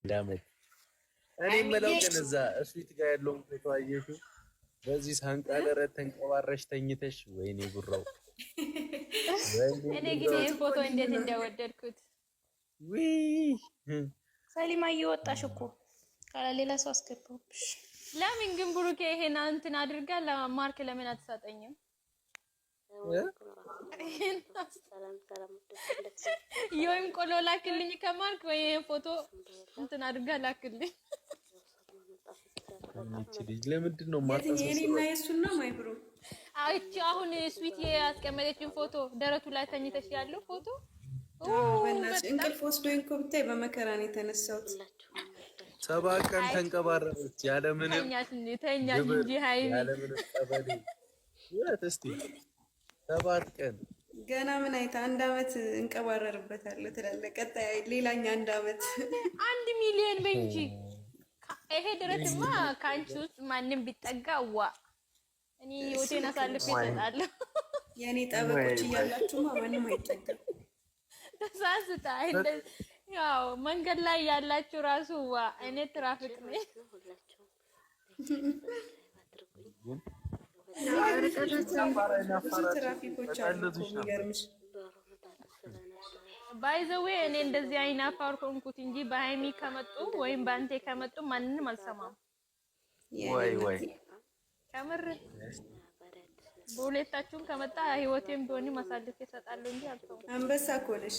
አንድ አመት እኔ የምለው ግን እዛ እስዊት ጋር ያለውን ፎቶ አየሽው? በዚህ ሳንቃ ደረት ተንቀባረሽ ተኝተሽ፣ ወይኔ ጉራው! እኔ ግን ይሄን ፎቶ እንዴት እንደወደድኩት። ውይ ሰሊማ እየወጣሽ እኮ ካለ ሌላ ሰው አስገባብሽ። ለምን ግን ብሩኬ ይሄን እንትን አድርጋ ለማርክ ለምን አትሰጠኝም? ወይም ቆሎ ላክልኝ ከማርክ ወይ ይሄን ፎቶ እንትን አድርጋ ላክልኝ። ይቺ ልጅ ለምንድን ነው የኔና የእሱን ነው my bro። እቺ አሁን ስዊት ያስቀመጠችን ፎቶ ደረቱ ላይ ተኝተሽ ያለው ፎቶ። በእናትሽ እንቅልፍ ወስዶኝ እኮ ብታይ በመከራ ነው የተነሳሁት። 7 ቀን ተንቀባረረች ያለምንም ተኛሽ እንጂ ሀይሚ። ያለምንም ጠበል እስቲ 7 ቀን። ገና ምን አይታ አንድ አመት እንቀባረርበታለሁ ትላለህ። ቀጣይ ሌላኛ አንድ አመት። 1 ሚሊዮን በእንጂ ይሄ ደረትማ ከአንቺ ውስጥ ማንም ቢጠጋ ዋ እኔ ህይወቴን አሳልፌ እሰጣለሁ። የእኔ ጠበቆች እያላችሁማ ማንም አይጠጋም። ተሳስታ ያው መንገድ ላይ ያላችሁ ራሱ ዋ እኔ ትራፊክ ነኝ። ብዙ ትራፊኮች አሉ እኮ የሚገርምሽ። By the way እኔ እንደዚህ አይናፋር ሆንኩት እንጂ በሃይሚ ከመጡ ወይም በአንቴ ከመጡ ማንንም አልሰማም። ወይ ወይ! ከምር በሁለታችሁም ከመጣ ህይወቴም ቢሆንም አሳልፌ እሰጣለሁ እንጂ አልተውም። አንበሳ እኮ ነሽ።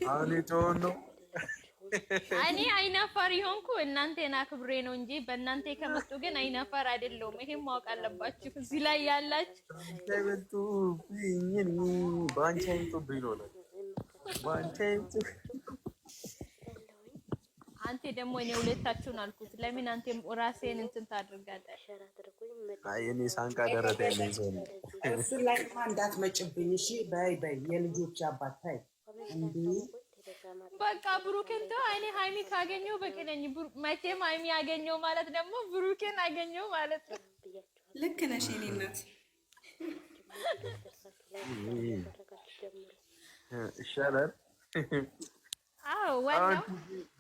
አሁን የጮኸውን ነው። እኔ አይናፋር የሆንኩ እናንተን አክብሬ ነው እንጂ በእናንተ ከመጡ ግን አይናፋር አይደለሁም። ይሄን ማወቅ አለባችሁ። እዚህ ላይ ያላችሁ አይበልጡብኝ፣ በአንቺ አይምጡብኝ ነው፣ በአንቺ አይምጡ። አንቴ ደግሞ እኔ ሁለታችሁን አልኩት። ለምን አንቴ ራሴን እንትን ታደርጋለህ? አይ እኔ ሳንቃ ደረት ያለኝ ሰው ነው። እሱ ላይማ እንዳትመጭብኝ እሺ። በይ በይ፣ የልጆች አባት ታይ እንዴ። በቃ ብሩኬን ተው። እኔ ሃይሚ ካገኘው በቂ ነኝ። መቼም ሃይሚ ያገኘው ማለት ደግሞ ብሩኬን አገኘው ማለት ነው። ልክ ነሽ የኔ እናት። ይሻላል። አዎ ዋናው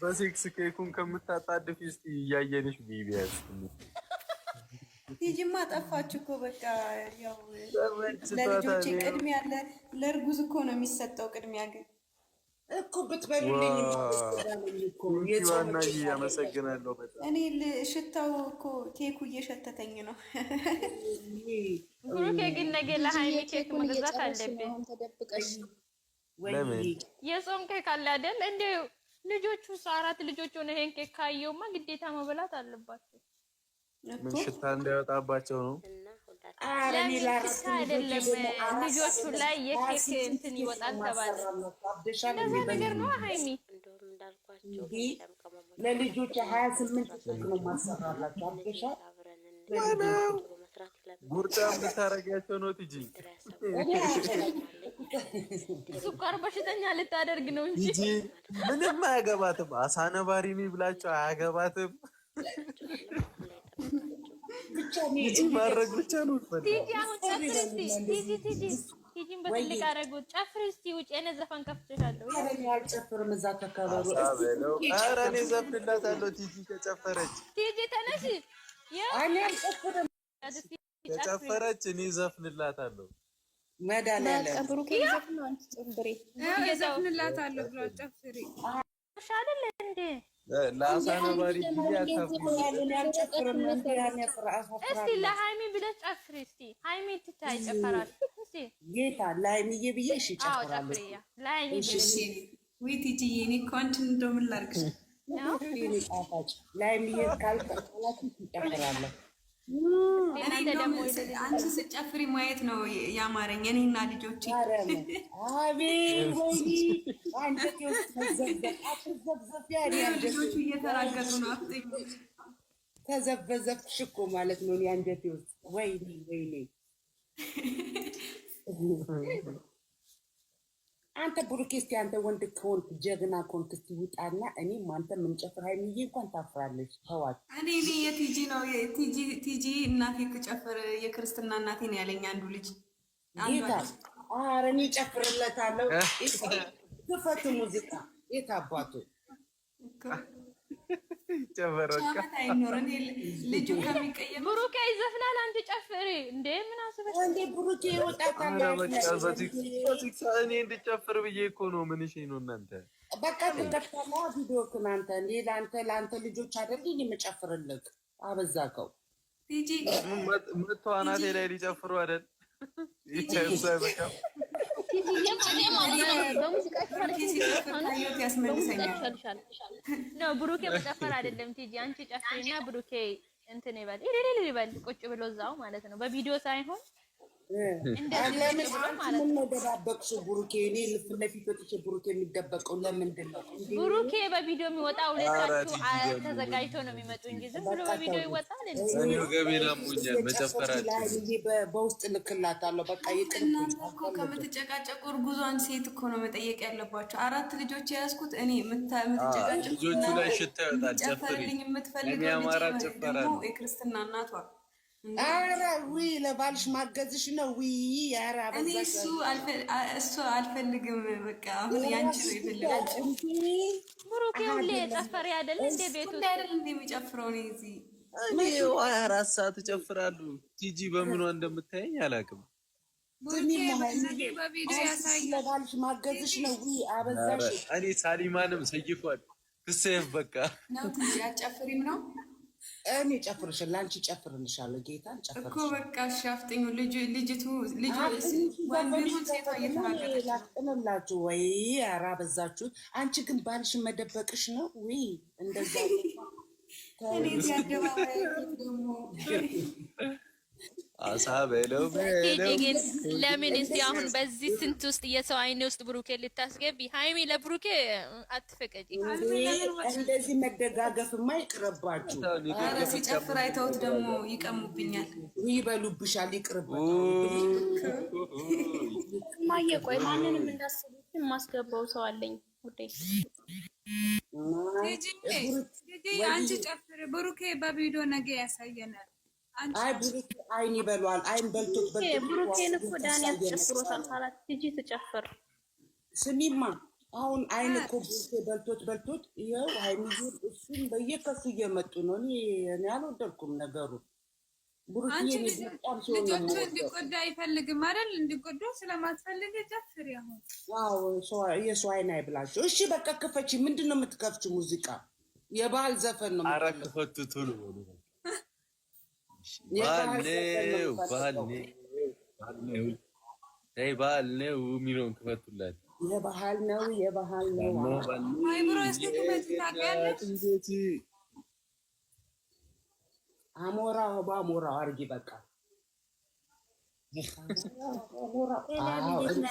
በሴክስ ኬኩን ከምታጣድፊ እስኪ እያየንሽ ቢቢያስ። ቲጂማ ጠፋች እኮ በቃ። ያው ለልጆቼ ቅድሚያ ለእርጉዝ እኮ ነው የሚሰጠው ቅድሚያ ግን። እኮ ብትበሉልኝ እኮ የጾም አመሰግናለሁ በጣም። እኔ ሽታው እኮ ኬኩ እየሸተተኝ ነው። ብሩኬ ግን ነገ ለሃይሚ ኬክ መግዛት አለብን። ለምን? የጾም ኬክ አለ አይደል? እንደ ልጆቹ አራት ልጆች ሆነ ይሄን ኬክ ካየውማ ግዴታ መበላት አለባቸው። ምን ሽታ እንዳይወጣባቸው ነው? ሽታ አይደለም፣ ልጆቹ ላይ የኬክ እንትን ይወጣል ተባለ። እንደዛ ነገር ነው ሃይሚ። ለልጆች 28 ኬክ ነው ማሰራላቸው። አብደሻል። ጉርጫ የምታረጊያቸው ነው ቲጂ። ስኳር በሽተኛ ልታደርግ ነው እንጂ። ቲጂ ምንም አያገባትም። አሳ ነባሪ ነኝ ብላቸው አያገባትም። ቲጂ ማድረግ ብቻ ነው። ቲጂ አሁን ጨፍሪ እስቲ ቲጂ፣ ቲጂ ቲጂን በትልቅ አደረጉት። ጨፍሪ እስቲ ውጭ፣ እኔ ዘፈን ከፍቼሻለሁ። ኧረ እኔ አልጨፍርም። እዛ ተከበሩ። አሳ በለው። ኧረ እኔ ዘፍንላታለሁ ቲጂ ከጨፈረች። ቲጂ ተነሽ። እኔ አልጨፍርም። ከጨፈረች እኔ ዘፍንላታለሁ። መድኃኒዓለም ብሩኬ ዘፍን ነው፣ አንቺ ጨፍሪ። እዘፍንላታለሁ ብሏል። ጨፍሪ። አይደል እንዴ? ለአሳ ነባሪ ጊዜ አታፍሪ። እስቲ ለሃይሚ ብለሽ ጨፍሪ እስቲ። ሃይሚ ትታይ ጨፈራል። እስቲ ጌታ ለሃይሚዬ ብዬ እሺ ጨፍራለሁ። ጨፍሪ ለሃይሚ ብለሽ። ወይ ቲጂዬ፣ እኔ እኮ አንቺን እንደው ምን ላድርግሽ? የእኔ ጣፋጭ ለሃይሚዬ ካልካላችሁ እጨፍራለሁ። አንቺ ስጨፍሪ ማየት ነው ያማረኝ። እኔና ልጆቼ። አቤት ወይኔ፣ አንጀቴ ውስጥ መዘብዘብ አትዘብዘብ። ልጆቹ እየተራገጡ ነው። አፍጠኝ። ተዘበዘብሽ እኮ ማለት ነው። እኔ አንጀቴ ውስጥ ወይኔ ወይኔ። አንተ ብሩኬ፣ እስቲ አንተ ወንድ ከሆንክ ጀግና ከሆንክ እስቲ ውጣና እኔም አንተ የምንጨፍር። ሀይሚዬ እንኳን ታፍራለች፣ ተዋት። እኔ የቲጂ ነው ቲጂ እናቴ ክጨፍር የክርስትና እናቴ ነው ያለኝ አንዱ ልጅ። ጌታ፣ ኧረ እኔ እጨፍርለታለሁ። ክፈቱ ሙዚቃ። የት አባቱ ልጁ ከሚቀየም ብሩኬ ይዘፍናል። አንቺ ጨፍሪ እንዴ! ምን አስበሽ እንዴ? ብሩኬ ይወጣታል። እኔ እንድጨፍር ብዬ እኮ ነው። ምን እሺ ነው እናንተ? በቃ ትከፍታለህ ቪዲዮ እኮ አንተ። እንዴ ለአንተ ለአንተ ልጆች አይደል የምጨፍርልህ? አበዛከው። ቲጂ መጥቶ አናቴ ላይ ሊጨፍሩ አይደል? ነው ብሩኬ መጨፈር አይደለም ቲጂ፣ አንቺ ጨፍሪና ብሩኬ እንትን ይበል ይልል ይበል ቁጭ ብሎ እዛው ማለት ነው፣ በቪዲዮ ሳይሆን ለምን ምን ደባበቅሽው? ብሩኬ እኔ ፊት ለፊት ወጥቼ ብሩኬ የሚደበቀው ለምንድን ነው? ብሩኬ በቪዲዮ የሚወጣ ሁለታችሁ ተዘጋጅቶ ነው የሚመጡ እንጂ ዝም ብሎ በቪዲዮ ይወጣል። እኔ ወገቤን አሞኛል። መጨፈራችሁ በውስጥ ልክላታለሁ። በቃ ይቅር። እናንተ እኮ ከምትጨቃጨቁ እርጉዟን ሴት እኮ ነው መጠየቅ ያለባቸው። አራት ልጆች የያዝኩት እኔ የምትጨቃጨቁ ልጆቹ ላይ ሽታ ይወጣል። ጨፍሪ ጨፈርልኝ የምትፈልገው የሚያማራ ልጅ ጭፈራ ደግሞ ነው። የክርስትና እናቷ። ኧረ ውይ ለባልሽ ማገዝሽ ነው። ውይ ኧረ እኔ እሱ አልፈልግም። በቃ አሁን ያንቺ ነው የፈለገችው። ብሩኬ ሁሌ የጨፈረ አይደል እንደ ቤቱ ሁሌ አይደል እንደ የሚጨፍረው እኔ እዚህ እኔ 24 ሰዓት እጨፍራለሁ። ቲጂ በምኗ እንደምታየኝ አላውቅም። በቪዲዮ ያሳያል። ለባልሽ ማገዝሽ ነው። ውይ አበዛሽ። እኔ ሳሊማንም ሰይፏል ትሰየፍ በቃ ነው። ቲጂ አትጨፍሪም ነው እኔ ጨፍርሻለሁ፣ ለአንቺ ጨፍርልሻለሁ። ጌታን እኮ ጨፍርሻለሁ። በቃ እሺ፣ አፍጥኙ። ልጅቱ ልጁ ወንድ ይሁን ሴቷ እየተናገረች ነው። ላፍጥንላችሁ ወይ? ኧረ አበዛችሁት። አንቺ ግን ባልሽን መደበቅሽ ነው። ውይ እንደዛ እኔ እዚህ አደባባይ ደግሞ አሳ በለው ቲጂ በለው ግን ለምን እስቲ አሁን በዚህ ስንት ውስጥ የሰው አይን ውስጥ ብሩኬ ልታስገቢ? ሀይሚ ለብሩኬ አትፈቀጂ። እንደዚህ መደጋገፍማ ይቅርባችሁ። ኧረ ሲጨፍር አይተውት ደግሞ ይቀሙብኛል። ይበሉብሻል። ይቅርበት። እማዬ ቆይ ማንንም እንዳስቡት የማስገባው ሰው አለኝ ውዴ። ቲጂ አንቺ ጨፍሪ፣ ብሩኬ በቪዲዮ ነገ ያሳየናል። አይ ብሩኬ አይን ይበሏል። አይን በልቶት በልቶት ብሩኬን እኮ ዳኒ ያስጨፍሮታል። ካላት ቲጂ ትጨፍር። ስሚማ አሁን አይን እኮ ብሩኬ በልቶት በልቶት ይኸው ሀይሚዬን እሱም በየከሱ እየመጡ ነው። እኔ አልወደድኩም ነገሩ። ብሩኬ በጣም ሲሆን ነው ልጆቹ የምወደው። እንዲጎዳ አይፈልግም አይደል? እንዲጎዱ ስለማትፈልግ ጨፍሪ አሁን። አዎ የሰው አይን አይብላቸው። እሺ በቃ ክፈቺ። ምንድን ነው የምትከፍቺው ሙዚቃ? የባህል ዘፈን ነው ኧረ የምትከፍቺው። ክፈቱ ቶሎ በሉ። የባህል ዘፈን ነው ባልኔው የምፈልገው። ባልኔው ተይ ባልኔው የሚለውን ክፈቱላት። የባህል ነው የባህል ነው። አይ ብሮ እስኪ ክፈቺ ታውቂያለሽ? እንዴት አሞራው በአሞራው አርጊ በቃ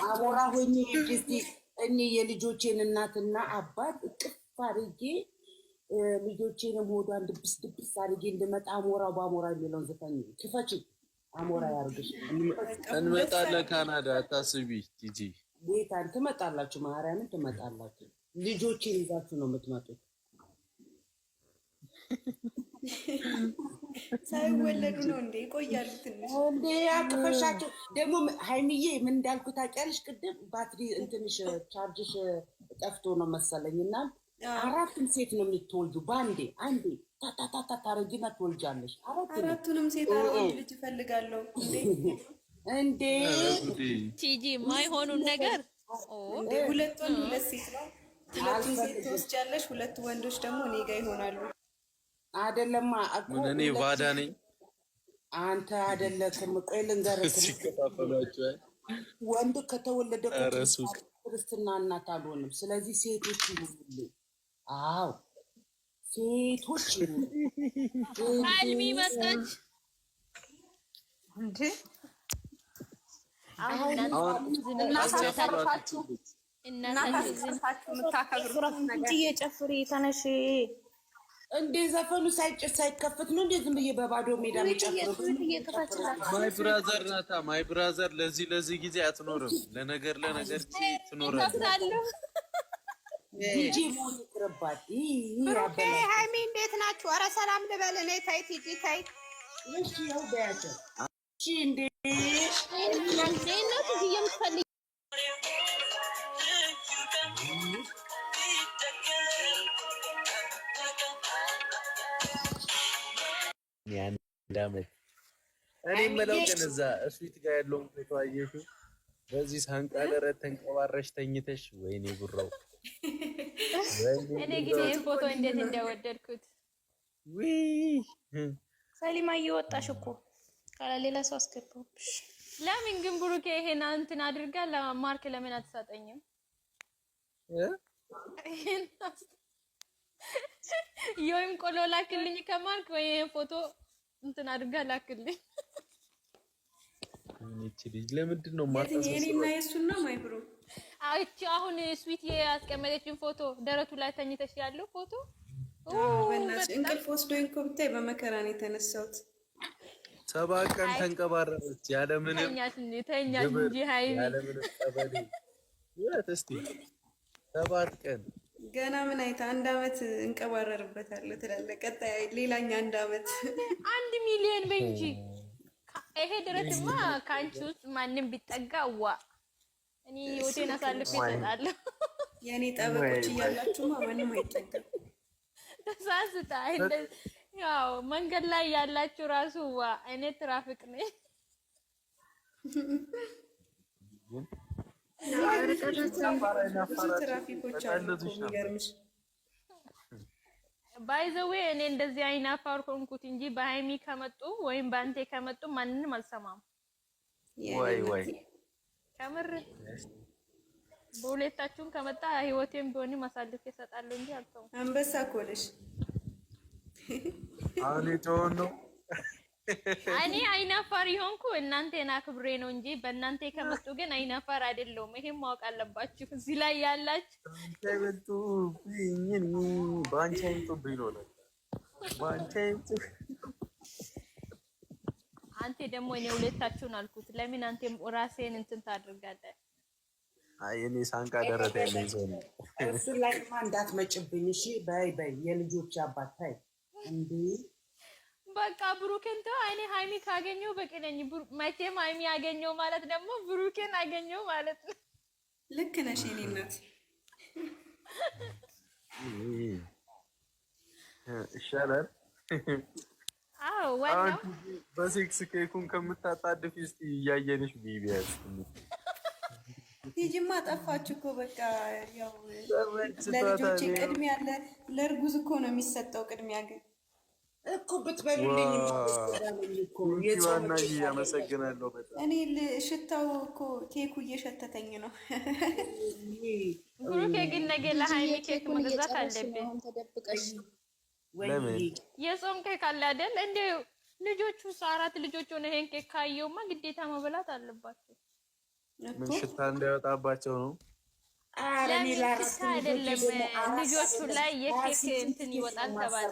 አሞራ ሆኜ እስቲ እኔ የልጆቼን እናትና አባት እቅፍ አድርጌ ልጆቼንም ሆዷን ድብስ ድብስ አድርጌ እንድመጣ አሞራው በአሞራ የሚለውን ዘፈን ክፈቺ። አሞራ ያርግሽ። እንመጣለን ካናዳ፣ አታስቢ ቲጂ። ጌታን ትመጣላችሁ፣ ማርያምን ትመጣላችሁ። ልጆቼን ይዛችሁ ነው የምትመጡት። ሳይወለዱ ነው እንዴ? ይቆያሉ ትንሽ። እንዴ አቅፈሻቸው ደግሞ ሀይሚዬ ምን እንዳልኩ ታውቂያለሽ? ቅድም ባትሪ እንትንሽ ቻርጅሽ ጠፍቶ ነው መሰለኝ እና አራቱም ሴት ነው የምትወልጁ በአንዴ አንዴ ታታታታ ታረጊና ትወልጃለሽ። አራቱንም አራቱንም ሴት ወንድ ልጅ እፈልጋለሁ እንዴ! እንዴ ቲጂ ማይሆኑን ነገር እንዴ ሁለት ወንድ ሁለት ሴት ነው። ሁለቱን ሴት ትወስጃለሽ፣ ሁለቱ ወንዶች ደግሞ እኔ ጋ ይሆናሉ። አይደለማ እኮ ምን እኔ ባዳ ነኝ? አንተ አይደለክም። ቆይ ልንገርህ፣ ሲከፋፈሏቸዋል። ወንድ ከተወለደ እኮ ኧረ ሱቅ ክርስትና እናት አልሆንም። ስለዚህ ሴቶች ይሁኑልኝ። አዎ ሴቶች ይሁኑ። አልሚ መጣች። እንዴ አሁን እናታችሁ እናታችሁ ዝም የምታከብሩት ነገር ቲጂ ጨፍሪ ተነሽ። እንዴ ዘፈኑ ሳይጭስ ሳይከፈት ነው እንዴ? ዝም ብዬ በባዶ ሜዳ የምጨፍረው? My brother ናታ፣ my brother። ለዚህ ጊዜ አትኖርም። ለነገር ለነገር ጊዜ ትኖራለህ። ዲጄ መሆን ይቅርባት። ብሩኬ ሃይሚ እንዴት ናችሁ? ኧረ ሰላም ልበል እኔ። ተይ ቲጂ ተይ። እሺ ያው በያቸው። እሺ እንዴ እንዴት ነው ቲጂ የምትፈልጊው? አንድ ዓመት እኔ የምለው ግን እዛ እስዊት ጋር ያለውን ፎቶ አየሽው? በዚህ ሳንቃ ደረት ተንቀባረሽ ተኝተሽ፣ ወይኔ ጉራው! እኔ ግን ይሄን ፎቶ እንዴት እንደወደድኩት። ውይ ሰሊማ እየወጣሽ እኮ ካላ ሌላ ሰው አስገባብሽ። ለምን ግን ብሩኬ ይሄን እንትን አድርጋ ለማርክ ለምን አትሰጠኝም? ይሄን ወይም ቆሎ ላክልኝ ከማርክ ወይ ይሄን ፎቶ እንትን አድርጋ ላክልኝ። እቺ ልጅ ለምንድን ነው የኔና የእሱን ነው my bro? እቺ አሁን ስዊት ያስቀመጠችን ፎቶ ደረቱ ላይ ተኝተሽ ያለው ፎቶ። በእናትሽ እንቅልፍ ወስዶኝ እኮ ብታይ በመከራ ነው የተነሳሁት። 7 ቀን ተንቀባረረች ያለምንም ተኛሽ እንጂ ተኛሽ እንጂ ሃይሚ። ያለምንም ቀበሌ ይወት እስቲ 7 ቀን። ገና ምን አይታ አንድ አመት እንቀባረርበታለሁ ትላለህ። ቀጣይ ሌላኛ አንድ አመት። 1 ሚሊዮን በይ እንጂ። ይሄ ደረትማ ከአንቺ ውስጥ ማንም ቢጠጋ ዋ እኔ ህይወቴን አሳልፌ እሰጣለሁ። የእኔ ጠበቆች እያላችሁማ ማንም አይጠጋም። ተሳስታ ያው መንገድ ላይ ያላችሁ ራሱ ዋ እኔ ትራፊክ ነኝ። ብዙ ትራፊኮች አሉ እኮ የሚገርምሽ። By the way እኔ እንደዚህ አይናፋር ሆንኩት እንጂ በሃይሚ ከመጡ ወይም በአንቴ ከመጡ ማንንም አልሰማም። ወይ ወይ! ከምር በሁለታችሁም ከመጣ ህይወቴን ቢሆንም አሳልፌ እሰጣለሁ እንጂ አልተውም። አንበሳ እኮ ነሽ። አሁን የጮኸውን ነው። እኔ አይናፋር የሆንኩ እናንተን አክብሬ ነው እንጂ በእናንተ ከመጡ ግን አይናፋር አይደለሁም። ይሄን ማወቅ አለባችሁ እዚህ ላይ ያላችሁ። አይመጡብኝ፣ በአንቺ አይምጡብኝ ነው ለካ። በአንቺ አይምጡ። አንተ ደግሞ እኔ ሁለታችሁን አልኩት። ለምን አንተ ራሴን እንትን ታደርጋለህ? አይ እኔ ሳንቃ ደረት ያለኝ ሰው ነው። እሱ ላይማ እንዳትመጭብኝ እሺ። በይ በይ፣ የልጆች አባት ታይ እንዴ። በቃ ብሩኬን ተው። እኔ ሃይሚ ካገኘው በቂ ነኝ። መቼም ሃይሚ ያገኘው ማለት ደግሞ ብሩኬን አገኘው ማለት ነው። ልክ ነሽ የኔ እናት። ይሻላል። አዎ ዋናው በሴክስ ኬኩን ከምታጣድፊ እስኪ እያየንሽ ቢቢያስ። ቲጂማ ጠፋች እኮ በቃ። ያው ለልጆቼ ቅድሚያ ለእርጉዝ እኮ ነው የሚሰጠው ቅድሚያ ግን። እኮ ብትበሉልኝ እኮ የጾም አመሰግናለሁ በጣም። እኔ ሽታው እኮ ኬኩ እየሸተተኝ ነው። ብሩኬ ግን ነገ ለሃይሚ ኬክ መግዛት አለብን። ተደብቀሽ ለምን? የጾም ኬክ አለ አይደል? እንደ ልጆቹ አራት ልጆች ሆነ ይሄን ኬክ ካየውማ ግዴታ መብላት አለባቸው። ምን ሽታ እንዳይወጣባቸው ነው። ኧረ እኔ ለምን ለአራት ሽታ አይደለም ልጆቼ ደግሞ አራት ልጆቹ ላይ የኬክ እንትን 28 ይወጣል ተባለ።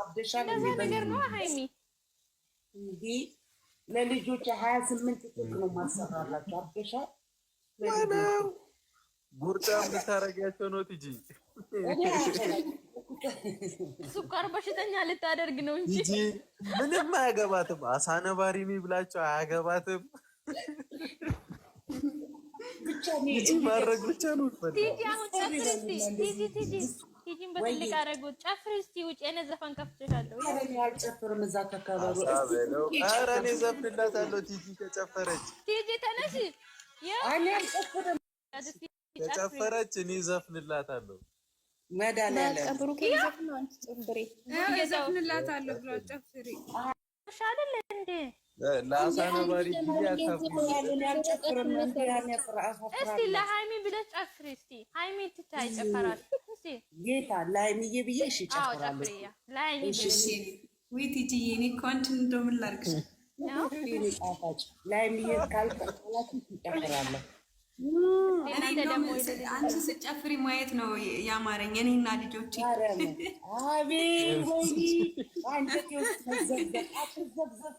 አብደሻል እንደዛ እንዴ? ነገር ነው ሃይሚ። እንዴ ለልጆች 28 ኬክ ነው ማሰራላቸው። አብደሻል። ጉርጫም ልታረጊያቸው ነው ቲጂ? እኔ አልችልም። ስኳር በሽተኛ ልታደርግ ነው እንጂ። ቲጂ ምንም አያገባትም። አሳ ነባሪ ብላቸው አያገባትም። ብቻ እኔ ቲጂ ማድረግ ብቻ ነው የምትፈልገው። ቲጂ አሁን ጨፍሪ እስቲ። ቲጂ ቲጂ ቲጂን በትልቅ አደረጉት። ጨፍሪ እስቲ ውጭ፣ እኔ ዘፈን ከፍቼሻለሁ። ኧረ እኔ አልጨፍርም። እዛ ከከበሩ አሳ በለው። ኧረ እኔ ዘፍንላታለሁ ቲጂ ከጨፈረች። ቲጂ ተነሽ። እኔ አልጨፍርም። እስቲ ጨፍሪ። ከጨፈረች እኔ ዘፍንላታለሁ። መድኃኒዓለም በቃ ብሩኬ ዘፍን ነው፣ አንቺ ጨፍሪ። እዘፍንላታለሁ ብሏል። ጨፍሪ። አይደል እንዴ? ለአሳ ነባሪ ጊዜ አታፍሪ። እኔ አልጨፍርም። እንዴ እኔ እስቲ ለሃይሚ ብለሽ ጨፍሪ እስቲ። ሃይሚ ትታይ ጨፈራል። እስቲ ጌታ ለሀይሚዬ ብዬ እሺ አዎ ጨፍራለሁ። ጨፍሪ፣ ያ ለሃይሚ እሺ ብለሽ። ውይ ቲጂዬ፣ እኔ እኮ አንቺን እንደው ምን ላድርግሽ? የእኔ ጣፋጭ ለሀይሚዬ ካልቀላችሁ እጨፍራለሁ። እናንተ ደግሞ አንቺ ስትጨፍሪ ማየት ነው ያማረኝ። እኔና ልጆቼ አቤት ወይኔ፣ አንጀቴ ውስጥ መዘብዘብ አትዘብዘብ።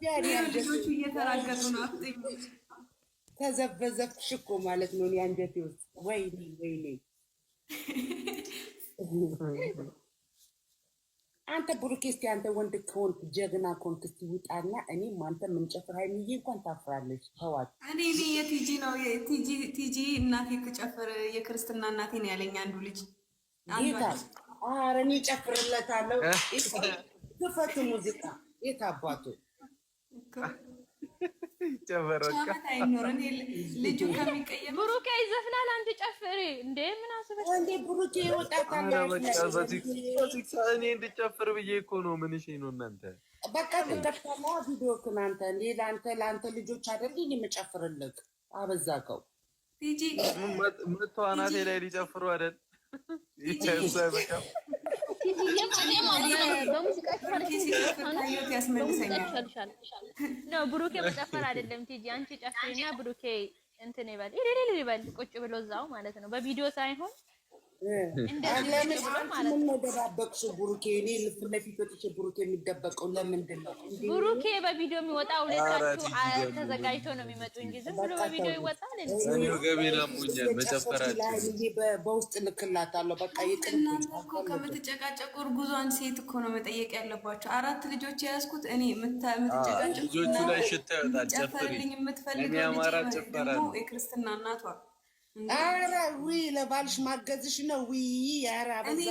ልጆቹ እየተራገጡ ነው። አፍጥኝ ተዘበዘብሽ እኮ ማለት ነው። እኔ አንጀቴ ውስጥ ወይኔ ወይኔ። አንተ ብሩኬ፣ እስኪ አንተ ወንድ ከሆንክ ጀግና ከሆንክ እስኪ ውጣና እኔም አንተ የምንጨፍር። ሀይሚዬ እንኳን ታፍራለች፣ ተዋት። እኔ የቲጂ ነው ቲጂ እናቴ ትጨፍር፣ የክርስትና እናቴ ነው ያለኝ አንዱ ልጅ። ጌታ፣ ኧረ እኔ እጨፍርለታለሁ። ክፈቱ ሙዚቃ። የት አባቱ ልጁ ከሚቀየም ብሩኬ ይዘፍናል። አንቺ ጨፍሪ እንዴ! ምን አስበሽ እንዴ? ብሩኬ ይወጣታል። እኔ እንድጨፍር ብዬ እኮ ነው። ምን እሺ ነው እናንተ? በቃ ትከፍታለህ ቪዲዮ ግን አንተ እንዴ፣ ለአንተ ልጆች አይደል እኔ የምጨፍርልህ? አበዛከው። ቲጂ መጥቶ አናቴ ላይ ሊጨፍሩ አይደል? ነው ብሩኬ መጨፈር አይደለም ቲጂ፣ አንቺ ጨፍሪና ብሩኬ እንትን ይበል ይልል ይበል ቁጭ ብሎ እዛው ማለት ነው፣ በቪዲዮ ሳይሆን ለምን ምን ደባበቅሽው? ብሩኬ እኔ ፊት ለፊት ወጥቼ ብሩኬ የሚደበቀው ለምንድን ነው? ብሩኬ በቪዲዮ የሚወጣ ሁለታችሁ ተዘጋጅቶ ነው የሚመጡ እንጂ ዝም ብሎ በቪዲዮ ይወጣል። እኔ ወገቤን አሞኛል። መጨፈራችሁ በውስጥ ልክላታለሁ። በቃ ይቅር። እናንተ እኮ ከምትጨቃጨቁ እርጉዟን ሴት እኮ ነው መጠየቅ ያለባቸው። አራት ልጆች የያዝኩት እኔ የምትጨቃጨቁ ልጆቹ ላይ ሽታ ይወጣል። ጨፍሪ ጨፈርልኝ የምትፈልገው ልጅ ደግሞ የክርስትና እናቷ ኧረ ውይ ለባልሽ ማገዝሽ ነው። ውይ ኧረ እኔ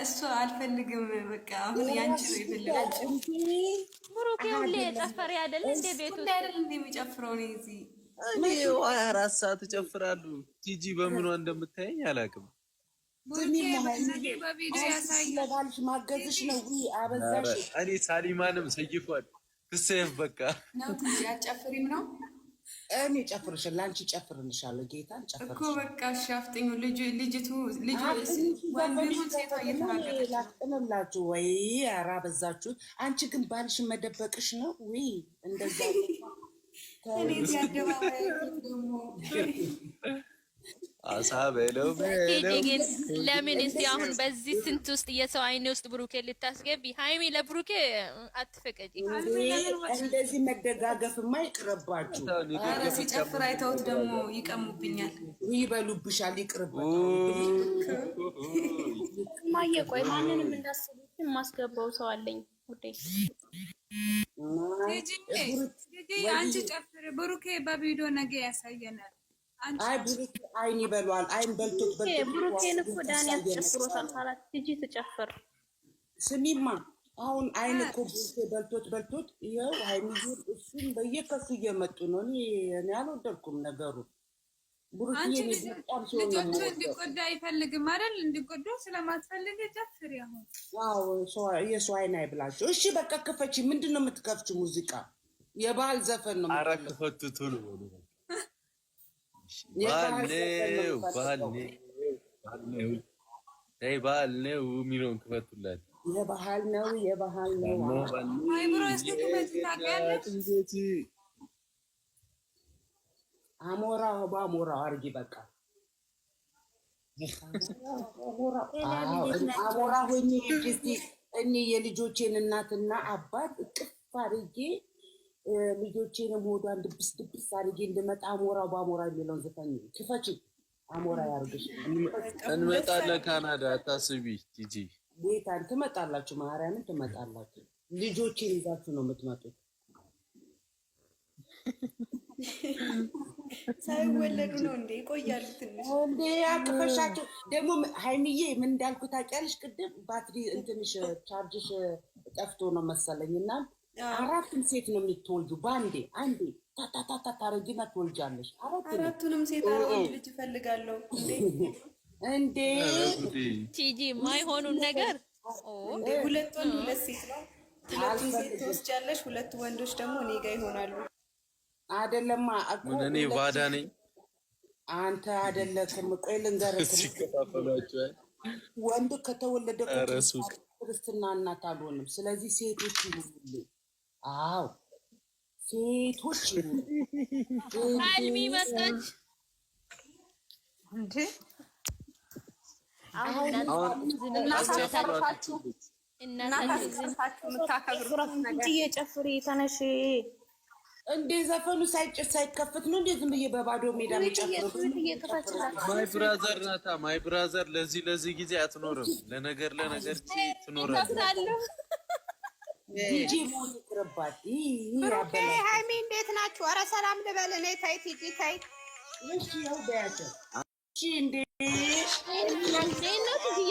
እሱ አልፈልግም። በቃ አሁን ያንቺ ነው የፈለገችው። ብሩኬ ሁሌ የጨፈረ አይደል እንደ ቤቱ አይደል እንደ የሚጨፍረው እኔ እዚህ እኔ 24 ሰዓት እጨፍራለሁ። ቲጂ በምኗ እንደምታየኝ አላውቅም። ለባልሽ ማገዝሽ ነው። ውይ አበዛሽ። እኔ ሳሊማንም ሰይፏል ትሰየፍ በቃ ነው። ቲጂ አትጨፍሪም ነው? እኔ ጨፍርሻለሁ፣ ለአንቺ ጨፍርልሻለሁ። ጌታን እኮ በቃ እሺ፣ አፍጥኙ። ልጅቱ ልጁ ወንድሙን ሴቷ እየተራገጠች ላፍጥንላችሁ ወይ? ኧረ አበዛችሁት። አንቺ ግን ባልሽን መደበቅሽ ነው ወይ? እንደዛ እኔ እዚህ አደባባይ ደግሞ አሳ በለው በለው። ግን ለምን እስቲ አሁን በዚህ ስንት ውስጥ የሰው አይን ውስጥ ብሩኬ ልታስገቢ? ሀይሚ ለብሩኬ አትፈቀጂ። እንደዚህ መደጋገፍማ ይቅርባችሁ። ኧረ ሲጨፍር አይተውት ደግሞ ይቀሙብኛል፣ ይበሉብሻል። ይቅርበት። እማዬ ቆይ ማንንም እንዳስቡት የማስገባው ሰው አለኝ ውዴ። ቲጂ አንቺ ጨፍሪ፣ ብሩኬ በቪዲዮ ነገ ያሳየናል። አይ ብሩኬ አይን ይበሏል። አይን በልቶት በልቶት ብሩኬን እኮ ዳኒ አስጨፍሮታል። ካላት ቲጂ ትጨፍር። ስሚማ አሁን አይን እኮ ብሩኬ በልቶት በልቶት ይኸው ሀይሚዬን እሱም በየከሱ እየመጡ ነው። እኔ አልወደድኩም ነገሩ። አንቺ ልጆቹ እንዲጎዳ አይፈልግም አይደል? እንዲጎዱ ስለማትፈልግ ጨፍሪ። አሁን አዎ የሰው አይን አይብላቸው። እሺ በቃ ክፈቺ። ምንድን ነው የምትከፍቺው ሙዚቃ? የባህል ዘፈን ነው። ኧረ ክፈቱ ቶሎ በሉ። ባልነው ባልነው ባልነው ተይ ባልነው የሚለውን ክፈቱላት። የባህል ነው የባህል ነው። አይምሮ እስኪ ክፈት ታውቂያለሽ? አሞራ በአሞራው አድርጊ በቃ አሞራ ሆኜ እስኪ እኔ የልጆቼን እናትና አባት እቅፍ አድርጌ ልጆቼንም ሆዷን ድብስ ድብስ አድርጌ እንድመጣ አሞራው በአሞራ የሚለውን ዘፈን ክፈቺ። አሞራ ያርግሽ። እንመጣለን ካናዳ፣ አታስቢ ቲጂ። ጌታን ትመጣላችሁ፣ ማርያምን ትመጣላችሁ። ልጆቼን ይዛችሁ ነው የምትመጡት። ሳይወለዱ ነው እንዴ? ይቆያሉ ትንሽ እንዴ አቅፈሻቸው። ደግሞ ሀይሚዬ ምን እንዳልኩ ታውቂያለሽ? ቅድም ባትሪ እንትንሽ ቻርጅሽ ጠፍቶ ነው መሰለኝ እና አራቱም ሴት ነው የምትወልጁ በአንዴ አንዴ ታታታታ ታረጊና ትወልጃለሽ። አራቱንም ሴት ወንድ ልጅ እፈልጋለሁ እንዴ ቲጂ ማይሆኑን ነገር እንዴ! ሁለት ወንድ ሁለት ሴት ነው። ሁለቱን ሴት ትወስጃለሽ፣ ሁለቱ ወንዶች ደግሞ እኔ ጋ ይሆናሉ። አይደለማ እኮ እኔ ባዳ ነኝ። አንተ አይደለክም። ቆይ ልንገርህ፣ ሲከፋፈሏቸዋል። ወንድ ከተወለደ ክርስትና እናት አልሆንም። ስለዚህ ሴቶች ይሁኑልኝ። አዎ ሴቶች ይሁኑ። አልሚ መጣች። እንዴ? አሁን እናት አስጨፍሯት። አስጨርሳችሁ እናት አስጨርሳችሁ የምታከብሩት ነገር። ጨፍሪ፣ ተነሽ። እንዴ፣ ዘፈኑ ሳይጭስ ሳይከፍት ነው እንዴ ዝም ብዬ በባዶ ሜዳ የሚጨፍሩት? My brother ናታ፣ my brother ለዚህ ጊዜ አትኖርም። ለነገር ለነገር ጊዜ ትኖራለች። ከፍታለሁ። ዲጄ መሆን ይቅርባት። ብሩኬ፣ ሃይሚ እንዴት ናችሁ? ኧረ ሰላም ልበል እኔ። ተይ ቲጂ ተይ። እሺ ያው በያቸው። እሺ እንዴ። እንዴት ነው ትግዬ?